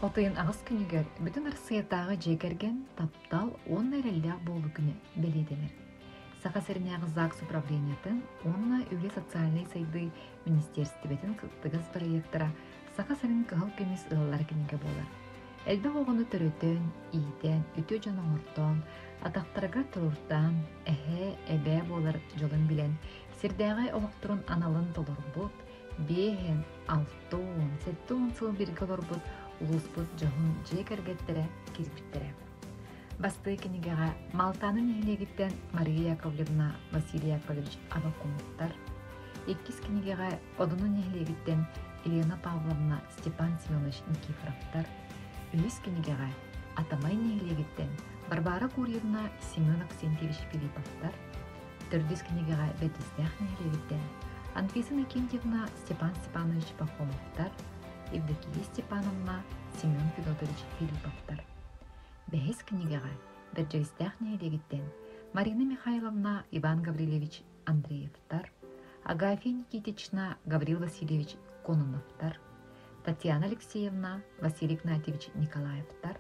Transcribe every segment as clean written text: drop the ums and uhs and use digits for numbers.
От ыйын аҕыс күнүгэр Бүтүн Арассыыйатааҕы дьиэ кэргэн, таптал уонна эрэллээх буолуу күнэ бэлиэтэнэр. Саха сиринээҕи ЗАГС управлениетын уонна Үлэ социальнай сайдыы министиэристибэтин кыттыгас бырайыактара Саха сирин кыһыл көмүс ыаллара кинигэ буолар. Элбэх оҕону төрөтөн, иитэн, үтүө дьон оҥортоон, атахтарыгар туруортаан, эһээ, эбээ буолар дьолун билэн, сирдээҕи олохторун аналын толорбут, биэһин, 60, 70 сыл бииргэ олорбут улууспут дьоһун дьиэ кэргэттэрэ киирбиттэрэ. Бастыы кинигэҕэ Малтааны нэһилиэгиттэн Мария Яковлевна, Василий Яковлевич Аввакумовтар, иккис кинигэҕэ Одуну нэһилиэгиттэн Елена Павловна, Степан Семенович Никифоровтар, үһүс кинигэҕэ Атамай нэһилиэгиттэн Варвара Гурьевна, Семен Аксентьевич Филипповтар, төрдүс кинигэҕэ Бэрдистээх нэһилиэгиттэн Анфиса Иннокентьевна, Степан Степанович Пахомовтар, Евдокия Степановна, Семен Федотович Филипповтар. Бэһис кинигэҕэ Бэрдьигэстээх нэһилиэгиттэн Марина Михайловна, Иван Гаврильевич Андреевтар, Агафья Никитична, Гаврил Васильевич Кононовтар, Татьяна Алексеевна, Василий Игнатьевич Николаевтар,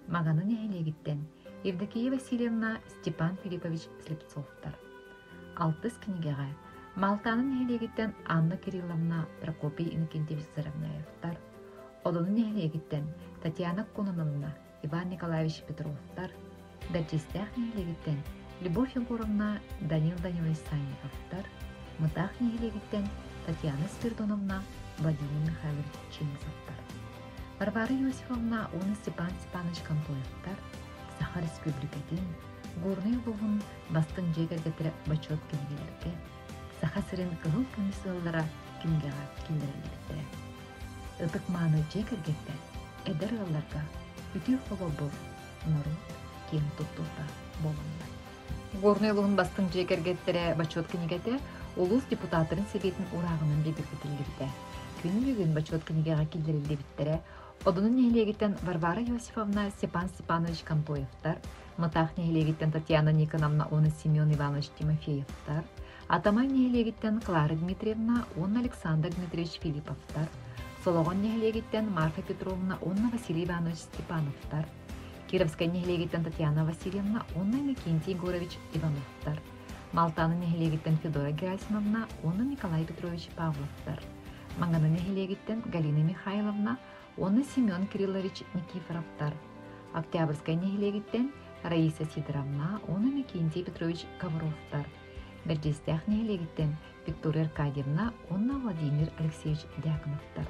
Маҥаны нэһилиэгиттэн Евдокия Васильевна, Степан Филиппович Слепцовтар. Алтыс кинигэҕэ Малтааны нэһилиэгиттэн Анна Кирилловна, Прокопий Иннокентьевич Заровняевтар, Одуну нэһилиэгиттэн Татьяна Кононовна, Иван Николаевич Петровтар, Бэрдьиэстээх нэһилиэгиттэн Любовь Егоровна, Данил Данилович Санниковтар, Мытаах нэһилиэгиттэн Татьяна Спиридоновна, Владимир Михайлович Ченцовтар, Варвара Иосифовна уонна Степан Степанович Контоевтар Саха Республикатын, Горнай улууһун бастыҥ дьиэ кэргэттэрэ бочуот кинигэлэргэ Саха сирин кыһыл көмүс ыаллара кинигэҕэ киллэриллибиттэрэ. Ытык-мааны дьиэ кэргэттэр эдэр ыалларга үтүө холобур, норуот киэн туттуута буолаллар. Горнай улууһун бастыҥ дьиэ кэргэттэрэ бочуот кинигэтэ улуус депутаттарын сэбиэтин урааҕынан бигэргэтиллибитэ. Күн бүгүн бочуот кинигэҕэ киллэриллибиттэрэ Одуну нэһилиэгиттэн Варвара Иосифовна, Степан Степанович Контоевтар, Мытаах нэһилиэгиттэн Татьяна Никоновна уонна Семен Иванович Тимофеевтар, Атамай нэһилиэгиттэн Клара Дмитриевна уонна Александр Дмитриевич Филипповтар, Солоҕон нэһилиэгиттэн Марфа Петровна уонна Василий Иванович Степановтар, Кировскай нэһилиэгиттэн Татьяна Васильевна уонна Иннокентий Егорович Ивановтар, Малтааны нэһилиэгиттэн Федора Герасимовна уонна Николай Петрович Павловтар, Маҥаны нэһилиэгиттэн Галина Михайловна уонна Семен Кириллович Никифоровтар, Октябрьскай нэһилиэгиттэн Раиса Сидоровна уонна Микентий Петрович Ковровтар, Бэрдьиэстээх нэһилиэгиттэн Виктория Аркадьевна уонна Владимир Алексеевич Дьяконовтар.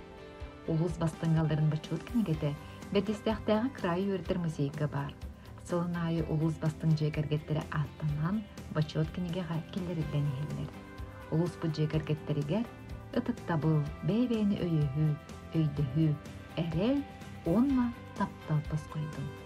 Улуус бастыҥаларын бочуот кинигэтэ Бэрдьиэстээхтээҕи кыраайы үөрэтэр музейга баар. Сылын аайы улуус бастыҥ дьиэ кэргэттэрэ ааттанан бочуот кинигэҕэ киллэриллэн иһэллэр. Улууспут дьиэ кэргэттэригэр ытыктабыл, бэйэ-бэйэни өйөһүү, өйдөһүү, эрэл уонна таптал тосхойдун.